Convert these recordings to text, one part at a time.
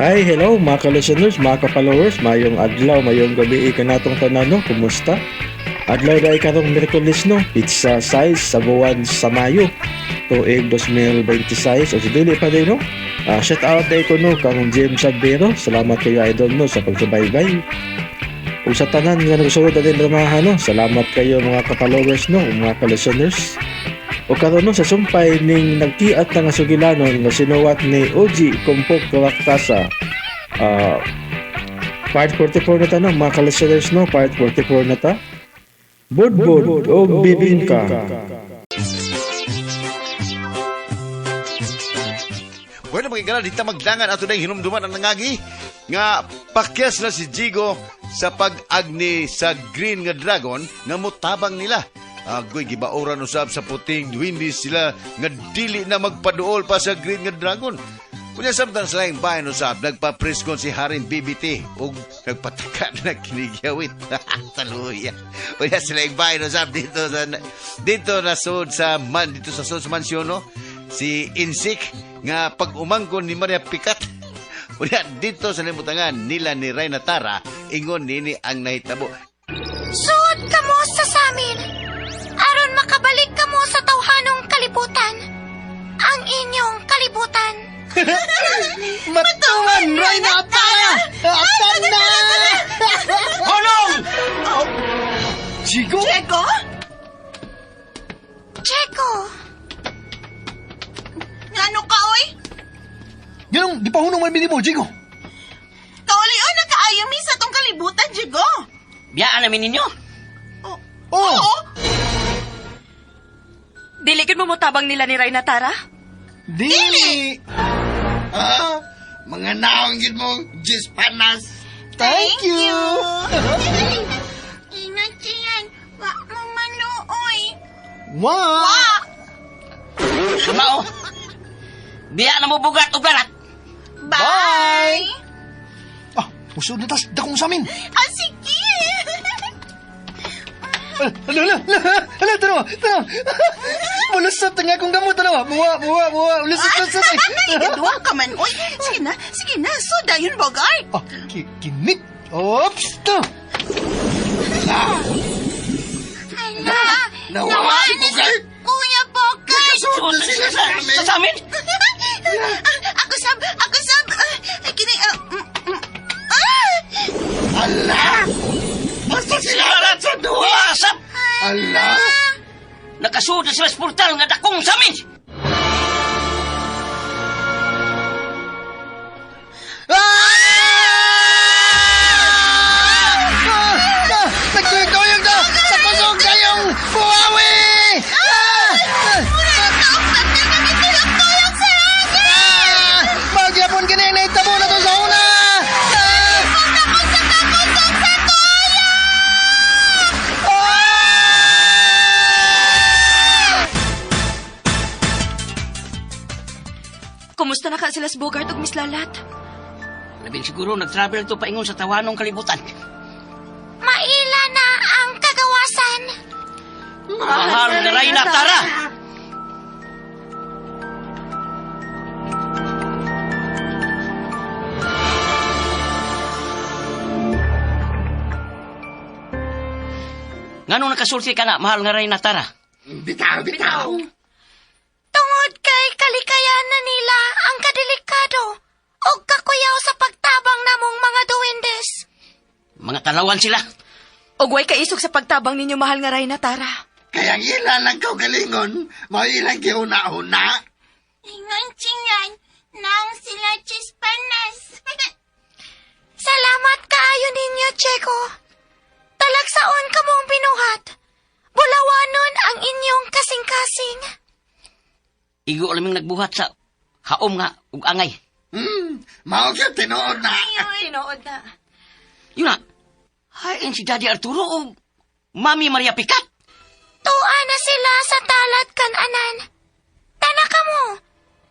Hi, hello mga ka-listeners, mga ka-followers, mayong adlaw, mayong gabi kanatong tanan no, kumusta? Adlaw dahil karong Miyerkules no, pizza size sa buwan sa Mayo, tuig 2026, o sa dili pa din no. Shout out dahil ko no, kang James Sabero, salamat kayo idol no sa pagsubaybay. Ug sa tanan nga nagsuod na din dramahan no, salamat kayo mga ka-followers no, ug mga ka-listeners. O karon no, sa sumpay ning nagkiat na nga sugilanon nga sinuwat ni Ogie Kumpok Raktasa. Part 44 na ta no, mga ka-listeners no, part 44 na ta. Budbud o bibingka. Bueno, mga higala, dita magdangan ato na hinumduman ang nangagi nga pakyas na si Jigo sa pag-agni sa Green nga Dragon nga mutabang nila. Agoy, gibaoran usab sa puting duwindi sila nga dili na magpaduol pa sa Green nga Dragon. Kunya samtang sa laing bayan usab, nagpa-preskon si Haring BBT ug nagpataka na kinigyawit. Taluya. Kunya sa laing bayan usab dito na sud sa man dito sa sud sa mansyon no? Si Insik nga pag-umangkon ni Maria Picat. Unya dito sa limutangan nila ni Reyna Tara ingon nini ang nahitabo. Suod kamo sa samin, aron makabalik kamo sa tawhanong kalibutan. Ang inyong kalibutan. Matuman, Reyna Tara! Atan na! Honong! Jigo? Diego? Checo, Ngano ka, oy? Ganong, di pa hunong man mo, Jigo. Kauli-o na kaayo mi sa tong kalibutan, Diego. Biyaan namin ninyo. Oh. Oh! Oo. Dili gid mo motabang nila ni Reyna Tara? Dili! Ah, mga naong gid mo, Jis Panas. Thank you! Ingat siyan. Wa mo maluoy. Wow! Wa! Mao. Biya na mo bugat o barat. Bye! Ah, usod na tas, dakong sa amin. Ah, sige! Ala, ala, ala, ala, tanawa, tanawa. Mulusot nga akong gamot, tanawa. Muwa, muwa, muwa, mulusot, lusot. Ay, ka man, oy. Sige na, sige na. So, dayon, Bogart. Ah, kinit. Oops, to. hala, Nawa si Bogart. Kuya Bogart. Nakasunod na sila sa amin. Sa amin? Ako sab, ako sab. Kini, ah! Ala! Basta sila na sa duwa! Asap! Ala! Nakasuod na sila sa portal nga dakong sa amin. Ah! Ah! Nagtuyog-tuyog na sa kusog kayong buhawi! Ah! Ah! Magyapon kini ang nahitabo na to sa una! Ah! Ah! Kumusta na ka sila sa Bogart ug Miss Lalat? Labing siguro nag-travel to paingon sa tawanong kalibutan. Maila na ang kagawasan. Mahal na Reyna Tara! Nganong nakasulti ka na, mahal nga Reyna Tara? Bitaw, bitaw! Tungod kay kalikayan na nila ang kadelikado o kakuyaw sa pagtabang namong mga duwendes. Mga talawan sila. Ug way kaisog sa pagtabang ninyo, mahal nga Reyna Tara. Kaya ang ila lang kaugalingon, mao ilang giuna-una. Ingon siyan. Nang sila Chispanas. Salamat kaayo ninyo, Checo. Talagsaon ka mong binuhat. Bulawanon ang inyong kasing-kasing. Igo laming nagbuhat sa haom nga ug angay. Mao gyud tinuod na. Tinuod na. Yun na. Hain si Daddy Arturo o Mami Maria Picat. Tuwa na sila sa talat kananan. Tana ka mo.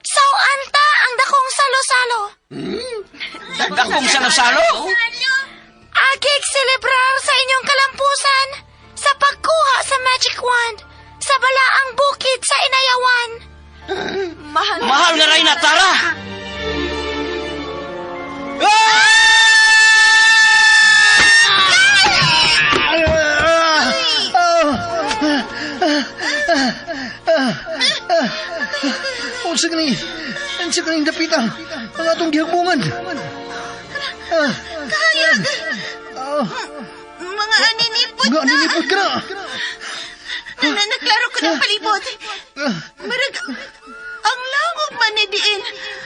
Sawaan ta ang dakong salo-salo. Dakong salo-salo? Agig selebrar sa inyong kalampusan sa pagkuha sa magic wand sa balaang bukid sa Inayawan. Mahal, Mahal nga Reyna Tara! Unsa kani? Unsa kani dapita? Ang atong gihagbungan. Kahayag! Mga aninipot Mga aninipot ka na! Naklaro ko ng palibot. Marag, ang langog man ni diin.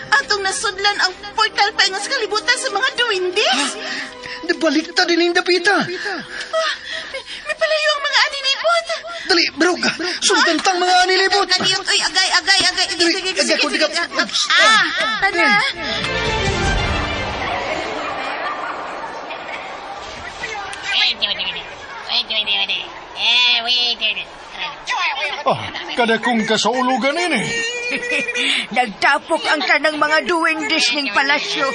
Atong nasudlan ang portal pa sa kalibutan sa mga duwindes. Nabaliktad din yung dapita. May palayo ang mga aninipot. Dali, brog! Sundan tang mga aninipot! Kaniyot, oy, agay, agay, agay. Dali, Sige, agay sige, ko, sige. diga. Oops. Tana. Kada kong kasaulugan ini. Nagtapok ang tanang mga duwendes ning palasyo.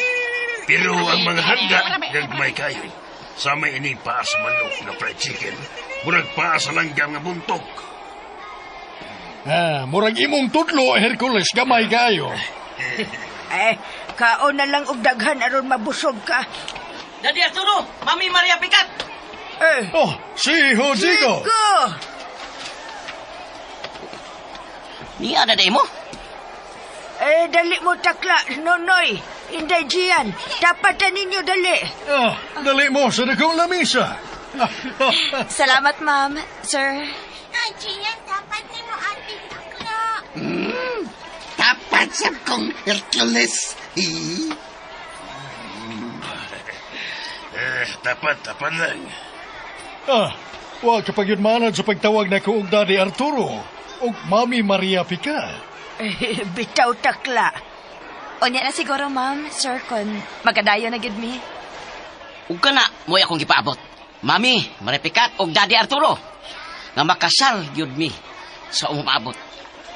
Pero ang mga handa, gagmay kayo. Sama ining paa sa manok na fried chicken. Murag paa sa langgam nga buntok. Murag imong tudlo, Hercules, gamay kayo. Eh, kaon na lang og daghan aron mabusog ka. Daddy Arturo, Mami Maria Picat. Eh, Oh, si Rodrigo. Go! Niya na mo? Eh, dali mo takla, Nonoy. Inday Gian, tapatan ninyo dali. Dali mo sa dakong lamisa. Salamat, ma'am. Sir. Gian, dapat ni mo ating takla. Tapat sa kong Hercules. Eh, tapat, tapat lang. Wa kapag yun manad sa pagtawag na ko og Daddy Arturo og Mami Maria Pica. Eh, bitaw takla. Unya na siguro, ma'am, sir, kon magadayo na gid mi. Ug kana, mo'y akong gipaabot. Mami, Maria Picat og Daddy Arturo. Nga makasal gyud mi sa umabot.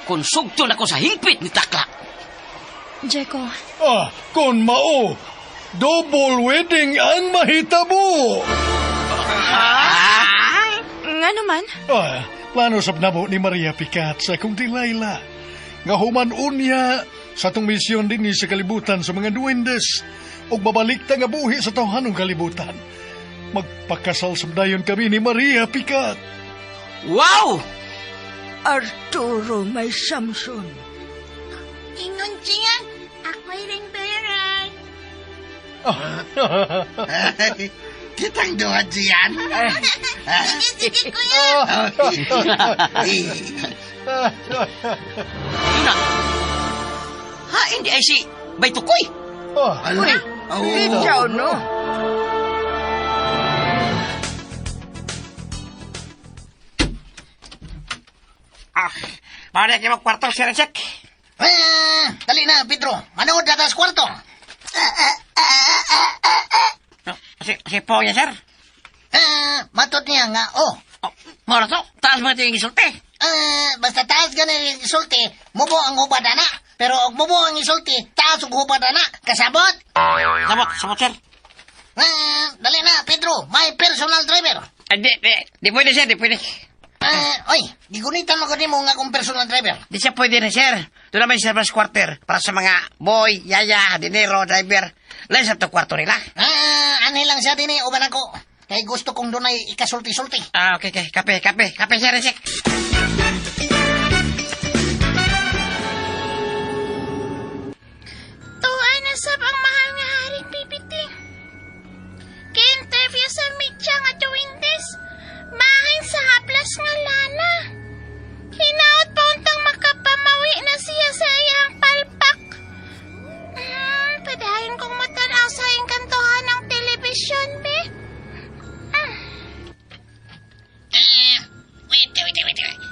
Kung sugton ako sa hingpit ni Takla. Jeko, Kon mao, double wedding ang mahitabo. Nga naman? Plano sab namo ni Maria Picat sa akong Delilah. Nga human unya sa atong misyon dinhi sa kalibutan sa mga duwendes ug babalik ta nga buhi sa tawhanong kalibutan. Magpakasal sab dayon kami ni Maria Picat. Wow! Arturo, may Samson. Ingon, Gian, ako'y ring bearer. Kitang duha, Gian. Sige, sige, kuya. Yun na. Ha, hindi ay si Baytukoy. Ala. Oh. Bitaw, no? Para kayo magkwarto, Sir Jack. Dali na, Pedro. Manood na tas kwarto. Si po niya, sir. Matod niya nga, oh. Oh, mora to, taas mo ito yung isulti. Basta taas gani yung isulti, mubo ang hubad ana. Pero og mubo ang isulti, taas og hubad ana. Kasabot? Sabot, sabot, sir. Dali na, Pedro. My personal driver. Di pwede, sir, di pwede. Oy, gigunitan mo ko nimo nga akong personal driver. Di siya pwede na, sir. Doon naman yung service quarter para sa mga boy, yaya, dinero, driver. Lain sa to kwarto nila. Anhi lang siya dinhi uban ako. Kay gusto kong dunay ikasulti-sulti. Okay, okay. Kape, kape, kape, sir, sir. Tuwa na sab ang mahal nga haring pipiting. Ki-interview sa media nga duwindes. Bahin sa haplas nga lana. Hinaot pa untang makapamawi na siya sa iyang palpak. Padayon kong matanaw sa engkantohan ng telebisyon, be. Wait, wait, wait, wait.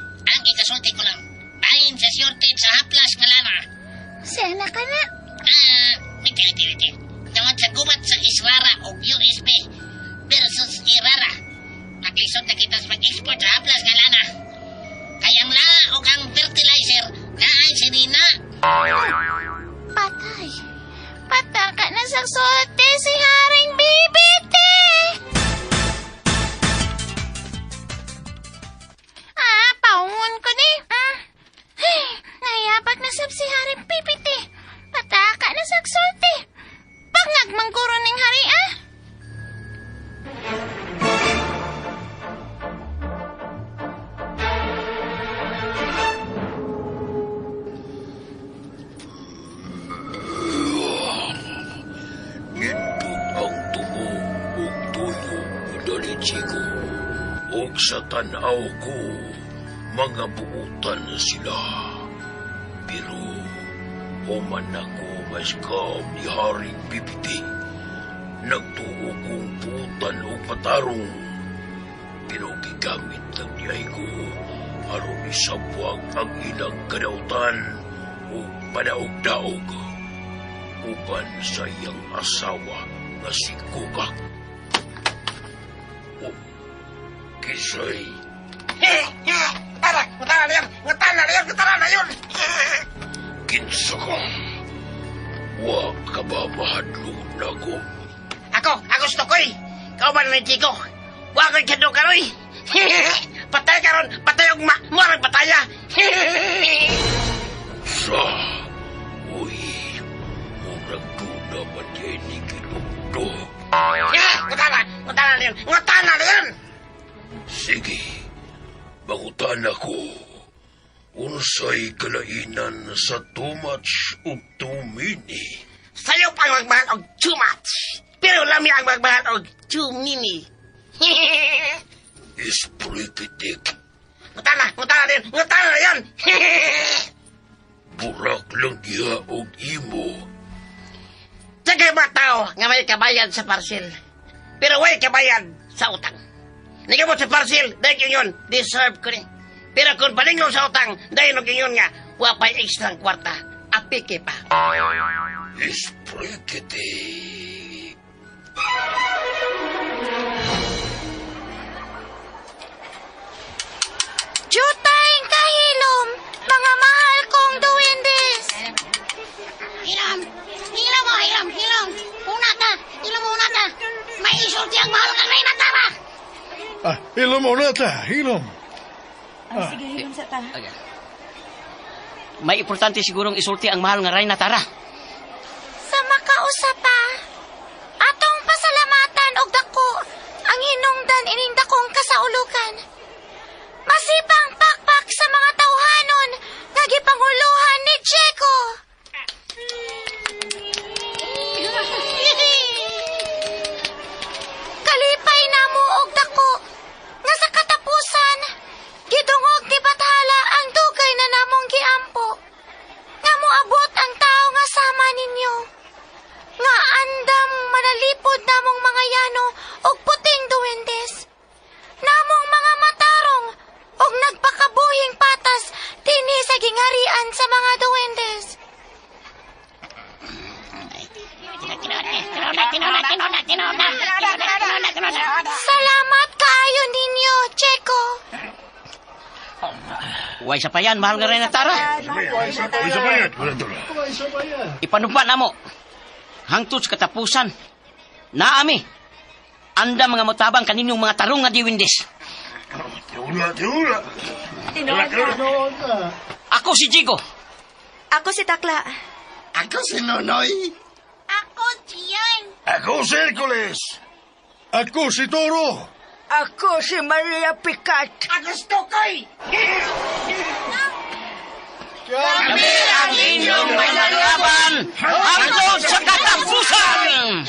Chico. Og sa tanaw ko, mga buutan sila. Pero, human ako maskam ni Haring Bibiti. Nagtuo kong buutan o patarong. Pero gigamit lang niya ko aron isabwag ang ilang kadautan o padaog-daog uban sa iyang asawa nga si Kugak. O, kisay. Tara, tara na yun! Tara na yun! Tara na yun! Kinsa ka? Wa ka ba mahadlok na ko? Ako, ako si Tokoy! Kauban ni Chico! Wa ko'y kado karoy! Patay karon, patay og murag pataya! Sa, uy, murag duda man di ni Kinukdo. Ngutana, ngutana na yun! Ngutana na yun! Sige, mangutan ako. Unsay kalainan sa too much ug too many? Sayo pa ang magmahal og too much. Pero lami ang magmahal og too many. Isprikitik. Ngutana, ngutana na yun! Ngutana na yun! Burak lang diha og imo. Tagay mga tao nga may kabayad sa parcel. Pero way kabayad sa utang. Nigamot sa parcel, dahil yun, deserve ko ni. Pero kung palingon sa utang, dahil yun nga, wapay extra kwarta, apike pa. Isprikitik. Jutay kahilom, mga mahal kong duwendes. Hilom! Hilom mo, hilom, hilom! Una ta! Hilom mo una ta! May isulti ang mahal kang Reyna Tara! Ah, hilom mo na ta, hilom. Ah, sige, hilom sa ta. Okay. May importante sigurong isulti ang mahal nga Reyna Tara. Sa makausa pa, atong pasalamatan og dako ang hinungdan ining dakong kasaulukan. Masipang pakpak sa mga tawhanon nga gipanguluhan ni Checo. Kalipay namo og dako nga sa katapusan gidungog ni Bathala ang dugay na namong giampo nga moabot ang tao nga sama ninyo nga andam manalipod namong mga yano og puting duwendes namong mga matarong og nagpakabuhing patas dinhi sa gingarian sa mga duwendes. Salamat kaayo ninyo, Checo. Way sa payan, mahal nga Reyna Tara. Uy, sa bayad. Ipanumpa na mo. Hangtod sa katapusan. Naami. Anda mga mutabang kaninyong mga tarong nga diwindes. Tiula, tiula. Tinuod na. Ako si Jigo. Ako si Takla. Ako si Nonoy. Ako, Gian. Ako si Hercules. Ako si Toro. Ako si Maria Picat. Ako si Tokoy! Kami ang inyong manlalaban hangtod sa katapusan!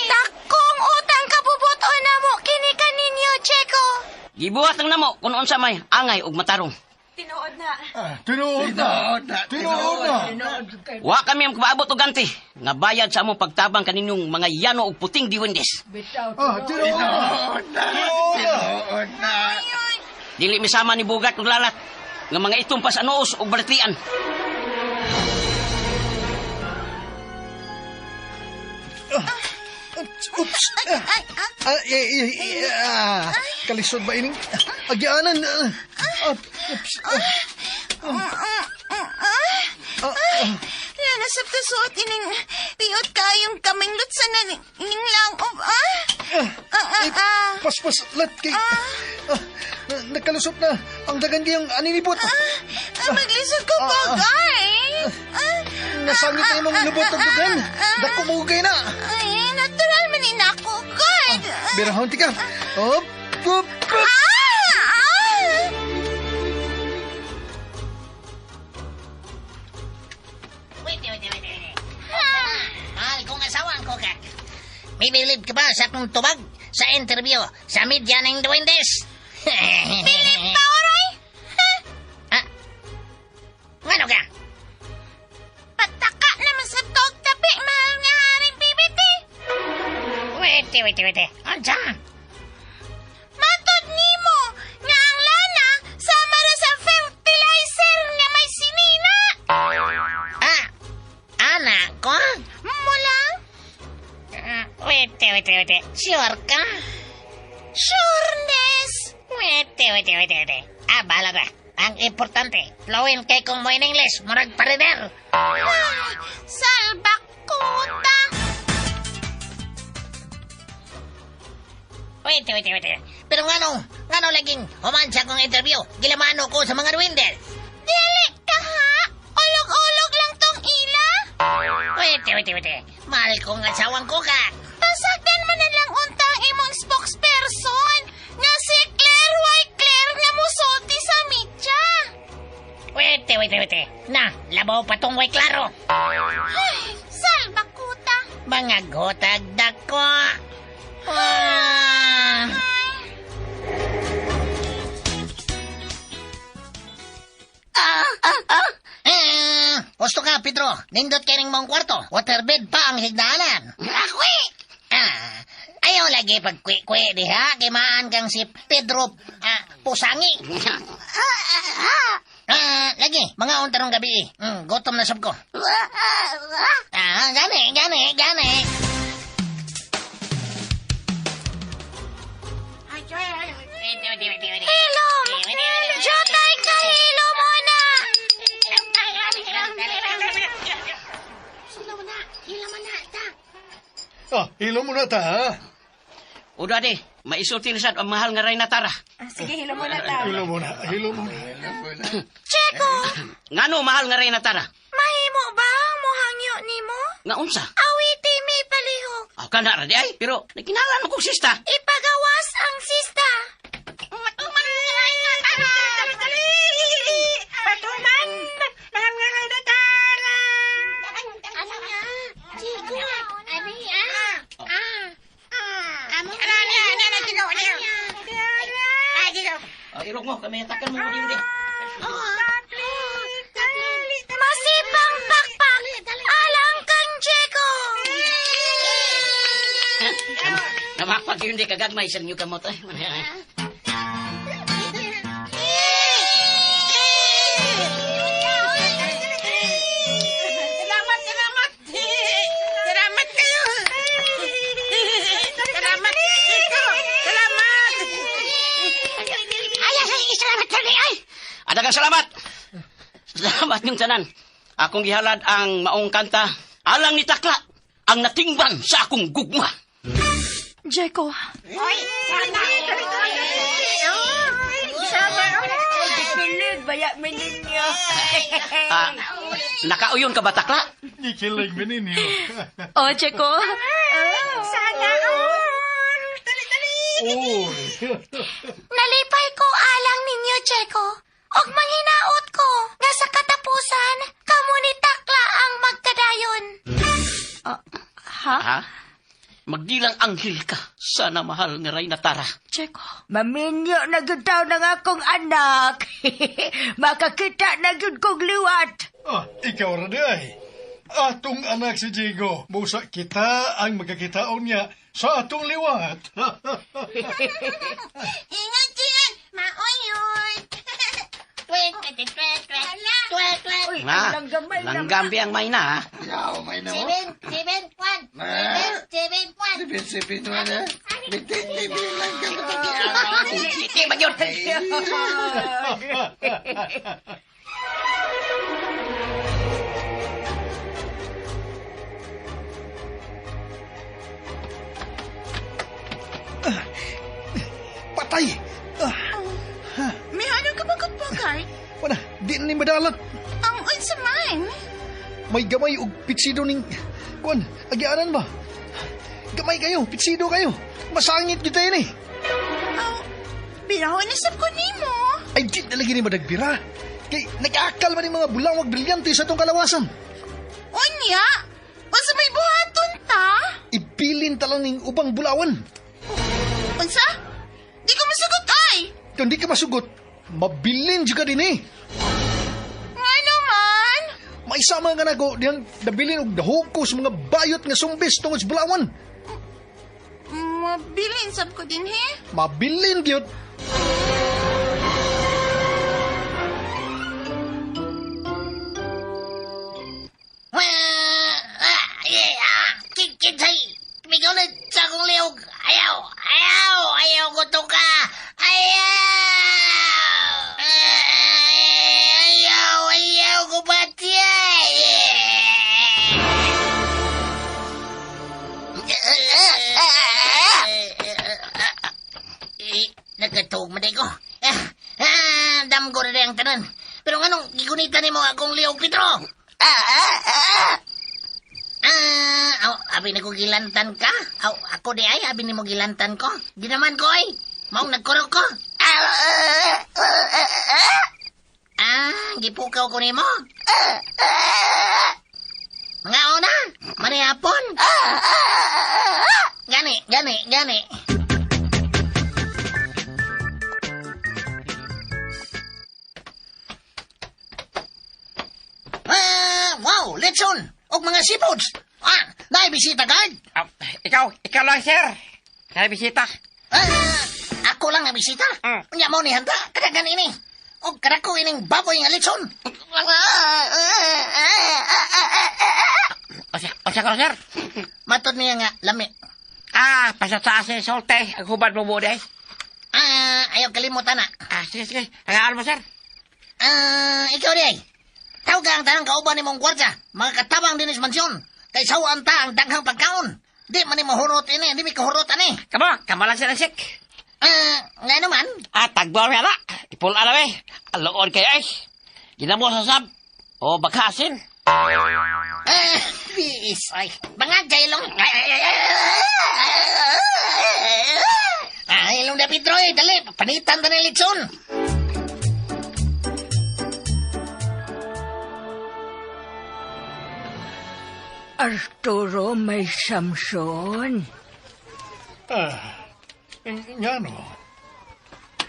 Dakong utang kabubuton na mo kini kaninyo, Checo. Gibuhat lang namo kung unsa may angay ug matarong. Tinuod na. Ah, tinuod na. Tinuod na. Wa kami ang kapaabot og ganti nga bayad sa among pagtabang kaninyong mga yano og puting diwindes. Ah, tinuod na. Tinuod na. Dili misama ni Bugat ug Lalat nga mga itumpas anuos ug balatian. Oops! Ah, eh, eh, eh, ah, kalisod ba ining agyaanan? Ah, oops. Ah, Lanasap ta suot ining piot kayong kaming lutsan na ining langob, ah! Ah, ah, ah. Paspas, lat kay... Ah, nakalusot na ang dagan kayong aninibot. Ah, maglisod ko bagay. Ah, Nasangit na imong lubot og dugan. Dako mo kay na. Ay, natural man ni nako, God. Birahon tika. Op, op, op. Ah! Ah! Wait, wait, wait, wait. Mahal kong asawa, ang May believe ka ba sa akong tubag sa interview sa media ng Duwendes? Believe pa, oray? Ah, ngano ka? Pataka naman sa tog tapi, mahal nga Haring PBT. Wait, wait, wait. Unsa? Matod nimo nga ang lana sama ra sa fertilizer nga may sinina. Ah, ana ko? Mula? Wait, wait, wait. Sure ka? Sureness. Wait, wait, wait, wait. Ah, bahala na. Ang importante, fluent kay kung mo in English, murag parider. Ay, salbakuta. Wait, wait, wait. Pero ngano laging human sa akong interview, gilamano ko sa mga duwende. Dili ka ha? Ulog-ulog lang tong ila. Wait, wait, wait. Mahal kong asawang ko ka. Pasagdan mo na lang unta ang imong spokesperson nga si Claire White Claire nga musulti sa media. Wait, wait, wait. Na, labaw pa tong way klaro. Ay, salbakuta. Mga gotag dako. Ah. Eh, gusto ka, Pedro. Nindot kay ning mong kwarto. Waterbed pa ang higdaanan. Akwi! Ah, ayaw lagi pagkwi-kwi diha. Kay maan kang si Pedro Pusangi. Ah, lagi, mga unta rong gabi. Gutom na sab ko. Ah, gani, gani, gani. Hilom! Jutay ka, hilom mo na! Ah, ilo mo na ta, ha? O daddy, maisulti na sad ang mahal nga Reyna Tara. Sige, hilo mo na ta. Hilo mo na, hilo mo na. Checo, Ngano mahal nga Reyna Tara? mahimo ba ang muhangyo nimo? Nga unsa? Awiti may palihog. Aw kana ra di ay, pero nagkinalan mo kog sista. Ipagawas ang sista. Patuman! Mahal nga Reyna Tara! Ano nga? Chico, ano ah? Ah. Amo Ano, ano, ano, ano, Chico, ano? Ah, Chico. Oh, irog mo, kami hatakan mo di. Masipang pakpak! Alang kang Chico! Namakpag yun di kagagmay sa inyo kamot ay. Salamat, salamat! Salamat kayo! Salamat, Chico! Salamat! Ay, ay, ay, salamat talaga ay. Adagang salamat. Salamat yung tanan. Akong gihalad ang maong kanta alang ni Takla ang natingban sa akong gugma. Jeko, Kilig, baya mi ninyo. Ah, nakauyon ka ba Takla? Ikilig mi ninyo. Oh, Jeko. Sana all! Dali, dali! Uy. Nalipay ko alang ninyo, Checo. Og manghinaot ko nga sa katapusan, kamo ni Takla ang magkadayon. Ha? Ha? Magdilang anghel ka. Sana mahal nga Reyna Tara. Jeko. Maminyo na gyud taw ng akong anak. Makakita na gyud kong liwat. Ah, ikaw ra di ay. Atong anak si Diego, musa kita ang magkakitaon niya sa atong liwat. Ingat, ingat! Maoy-oy! Twek, twek, twek, twek, twek, twek. Uy, Ma, ang langgamay na. langgambi ang may na ha. 7, 7, 1. 7, 7, 1. Hindi ba yun? Patay! Ah, May ano ka ba, Bogart? wala, di na ni madalat. Ang unsa man? May gamay og pitsido ning... Kuan, agianan ba? Gamay kayo, pitsido kayo. Masangit kita yun eh. Aw, birahon na sab ko nimo. Ay, di na lagi ni madagbira. Kay nag-akal man yung mga bulawag brilyante sa itong kalawasan. Unya, unsa may buhaton ta? Ibilin ta Dala ning ubang bulawan. Unsa? Di ko masugot ay. Kung di ka masugot, mabilin jud ka din eh. Ngano man? Maisama nga nako diyang nabilin og dahoko sa mga bayot nga sumbis tungod sa bulawan. Mabilin sab ko din he. Mabilin gyud. Kinsay, migulit sa akong lihok. Ayaw, ayaw, ayaw ko to ka. Ayaw! Ayaw, ayaw ko patay. Nagkatuog man ko. Dam ko na ang tanan. Pero nganong gigunita nimo akong lihok, Pedro? Aw, abi na ko gilantan ka? Aw, ako di ay, abi nimo gilantan ko. Di naman ko ay. Maong nagkurog ko. Gipukaw ko nimo. Mga una, manihapon. Gani, gani, gani. Wow, lechon! Og mga seafoods! Naay bisita, guard? Ikaw lang, sir. Kaya bisita. Ako lang ang bisita. Unya mo ni handa, kadagan ini. Og kadako ining baboy nga lechon. Osa ka, sir. Matod niya nga, lami. Pasata sa solte. Ang hubad mo mo, day. Ayaw kalimutan na. Sige, sige. Hangaan mo, sir. Ikaw di ay. Tawag ka ang tanang kauban ni mong gwardya. Mga katabang din sa mansyon. Kay sawaan ta ang daghang pagkaon. Di man ni mahurot ini, di mi kahurot ani. Kamo, kamo lang sila sik. Nga naman. Tagbo na na. Ipula na eh. Aloon kayo ay. Ginamo sa sab. O bakasin. Biis ay. Bangag kay ilong. Ilong na Pedro eh. Dali, panitan ta ni litson. Arturo, may Samson. Ngano?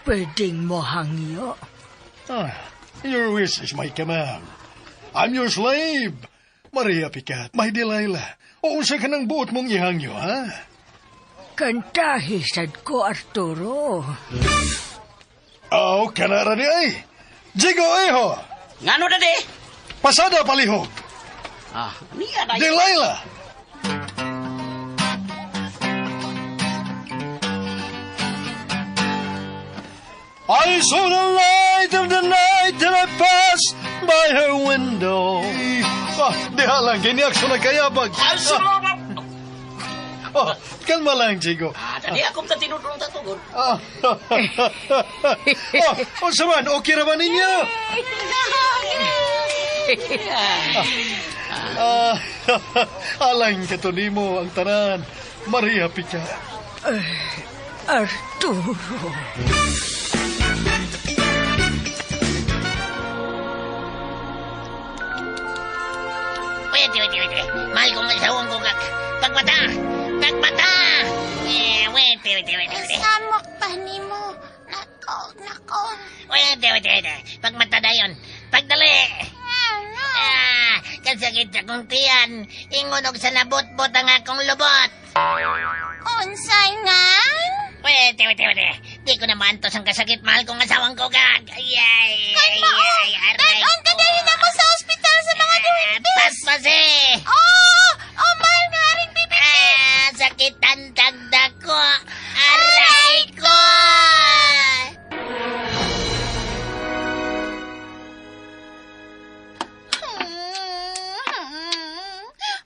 Pwedeng mo hangyo. Your wish is my command. I'm your slave. Maria Picat, my Delilah. O unsa ka ng buot mong ihangyo, ha? Kantahi sad ko, Arturo. Oh, kanara di ay. Jigo iho. Ngano na di? Pasada palihog. Niya na. Delilah. I saw the light of the night and I passed by her window. Diha lang, kiniak sa nagkayabag. Kalma lang, Jigo. Dali akong tatinudong tatugod. Unsa man, okay ra ba ninyo? Alang kato nimo ang tanan, Maria Pica. Arturo. Wait, wait, wait. Mahal kong asawang kugak. Pagmata! Pagmata! Wait, wait, wait, wait. Samok pa nimo. Nako, nako. Wait, wait, wait. Pagmata dayon. Pagdali! Ano? Kasakit sa kong tiyan. Ingon og sa nabot-bot ang akong lubot. Unsay nga? Wait, wait, wait. Di ko na maantos ang kasakit, mahal kong asawang kugak. Ay, ay, Kalma, ay, oh. aray Dad-on ka dayon ako sa ospital sa mga duwindes. Paspas eh. Oh, oh, mahal nga rin, bibi. Sakit ang dagdag ko. Aray ko.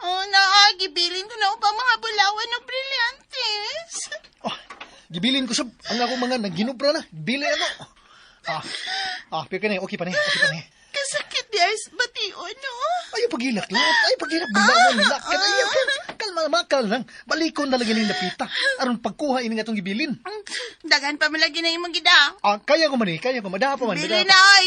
Oh, naa, gibilin ko na upang mga bulawan ng brilyantes. Gibilin ko sab ang akong mga nagginubra na. Bili ako. Pero kani, okay pa ni, okay pa ni. Kasakit di ay bation, no? Ayaw pagilak, lat. Ayaw pagilak, bulawan, lak. Ayaw, kalma, makal lang. Balikon na lagi ning lapita. Aron pagkuha ini nga itong gibilin. Dagan pa man lagi na imong gida. Kaya ko man eh, kaya ko. Madaha pa man. Bili madaha pa. na ay.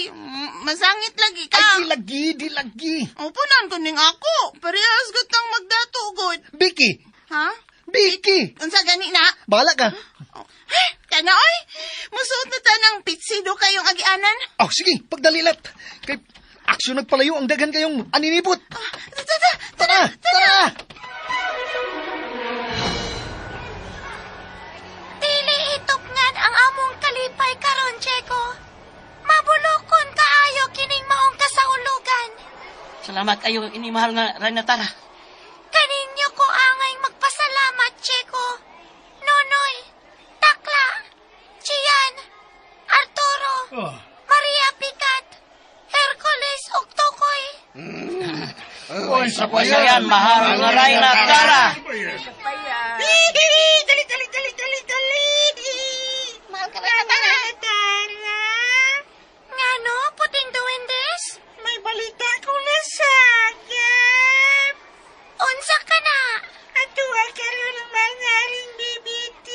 Masangit lagi ka. Ay, di lagi, di lagi. Upunan ko ning ako. Parehas gutang magdatugod. Vicky! Ha? Vicky! Unsa gani na? Bahala ka. Kana oy, musuot na ta ng pitsido kayong agianan. Oh, sige, pagdalilat. Kay aksyon nagpalayo ang daghan kayong aninipot. Tara, Tara, tara! Dili itupngan ang among kalipay karon, Diego. Mabulokon kaayo kining maong kasaulugan. Salamat kayo ini mahal nga Reyna Tara. Kaninyo ko angay magpasalamat, Diego. Nonoy, Takla, Gian, Arturo, Maria Picat, Hercules ug Tukoy. Oy, Sapayan, mahal nga Reyna Tara. Dali, dali, dali, dali, dali. Mahal ka na, Tara. Tara. Ngano, puting duwendes? May balita ko na sagap. Unsa ka na? Atuwa karon ang mga aling BBT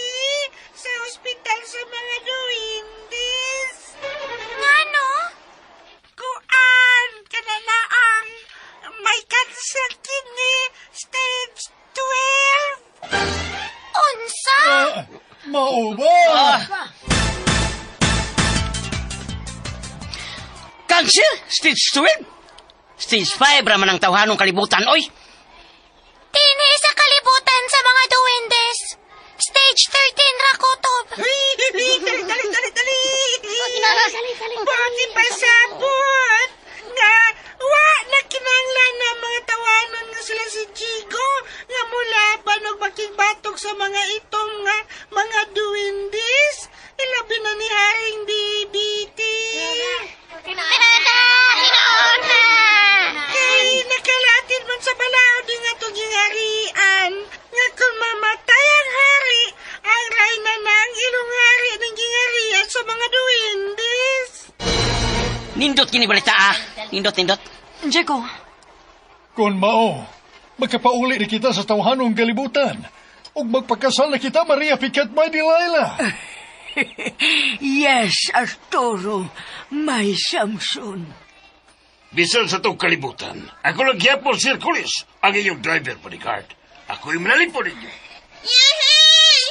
sa ospital sa mga duwindes. Ngano? Kuan, kanalaang may cancer kini stage 12. Unsa? Mao ba? Cancer? Stage 12? Stage 5 raman ang tawhanong kalibutan, oy. Tini sa kalibutan sa mga duwendes. Stage 13 ra kutob. Dali, dali, dali, dali. Buti pasabot nga wa na kinanglan na mga tawanan nga sila si Chigo nga mulaban og makigbatok sa mga itom nga mga duwindis. Ilabi na ni Haring BBT. Kay nakalatin man sa balaod nga itong gingarian nga kung mamatay ang hari, ang rayna na ang ilong hari ng gingarian sa mga duwindis. Nindot kini balita ah. Nindot, nindot. Diego, Kung mao, magkapauli na kita sa tawhanong kalibutan. Ug magpakasal na kita, Maria Picat, my Delilah. Yes, Arturo, my Samson. Bisan sa itong kalibutan, ako lang gyapon si Hercules, ang iyong driver bodyguard. Ako'y manalipon ninyo. Yehey!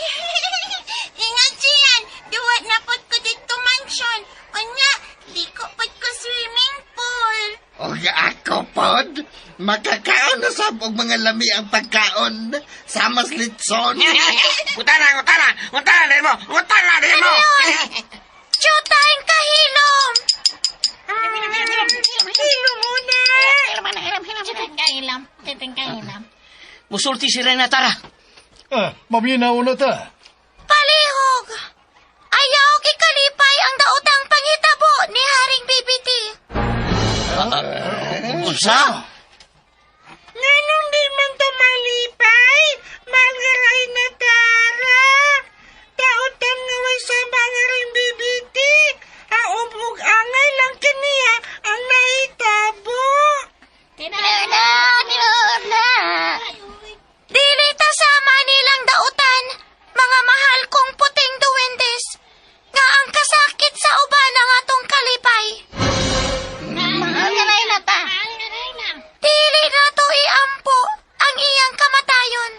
Ingat siyan! Duwa na pod ko dito mansion. Unya, liko pod ko swimming pool. Og ako pod, makakaon na sab og mga lami ang pagkaon sama sa litson. Utana, utana! Utana din mo! Utana din mo! Tiyutahin kahilom! Hilo muna! Musulti si Reyna Tara. Ah, maminaw na ta. Palihog! Ayaw gikalipay ang daotang panghitabo ni Haring BBT. Unsa? Nganong di man ta malipay? Magaray na tara! Taotan nga way sama nga rin BBT. Aom ug angay lang kiniya ang nahitabo. Dili ta sama nilang dautan, mga mahal kong puting duwendes, nga ang kasakit sa uban ang atong kalipay. Dili na to iampo ang iyang kamatayon.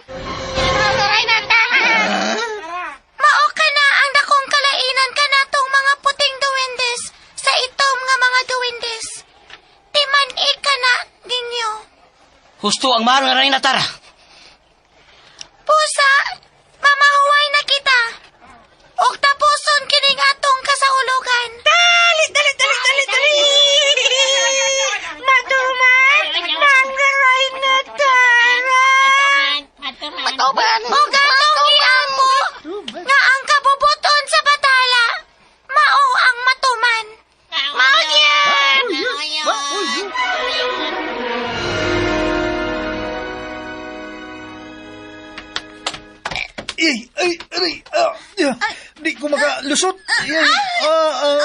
Mao ka na ang dakong kalainan kanatong mga puting duwendes sa itom nga mga duwendes. Timan-i ka na ninyo. Husto ang mahal nga Reyna Tara. Pusa, mamahuway na kita. Ug tapuson kining atong kasaulugan. Dali, dali, dali, dali, dali! Matuman, manggaray na tara! Ug atong iampo nga ang kabubuton sa batala mao ang matuman. Mao yan! Ay, ay, aray, ah, yeah. Di ko makalusot. Ay, ah,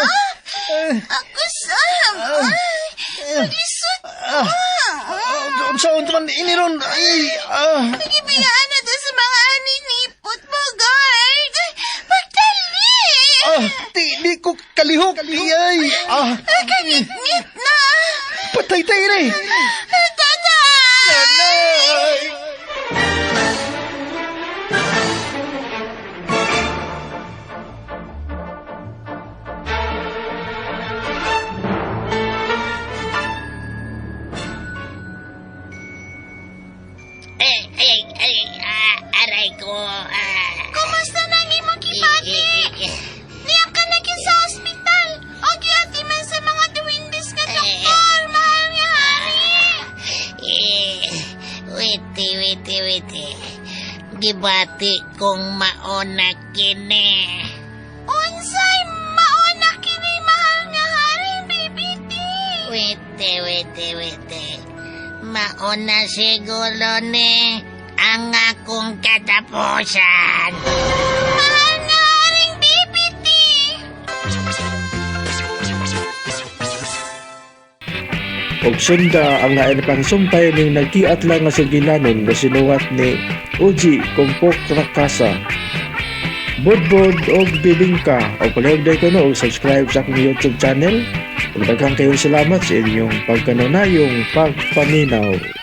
Ako, Sam! Ay, Lisod ah, ah, unsa man ini ron? Ay, ah. Nagibiyaan na to sa mga aninipot mo, guard! Pagdali! Ah, di ko kalihok. Ay, ah. Kangit-ngit na! Patay tayo na eh. Tata! Nanay! Ay, ay, ay, ah, aray ko. Ah. Kumusta na ang imong gibati? Niya ka na gyud sa ospital. O giatiman sa mga duwindes nga doktor, mahal nga hari. Eh, witi, witi, witi. Gibati kong mauna kini. Unsay mauna kini, mahal nga hari, BBT? Witi, witi, witi. Mauna siguro ni ang akong katapusan. Mahal nga haring BBT. Og sunda ang lain pang sumpay ning nagkiat lang nga sugilanon nga sinuwat ni Uji Kumpok Rakasa. Budbod og bibingka og palihog day kuno og subscribe sa akong YouTube channel. Ug daghang kayong salamat sa inyong pagkanunayong pagpaminaw.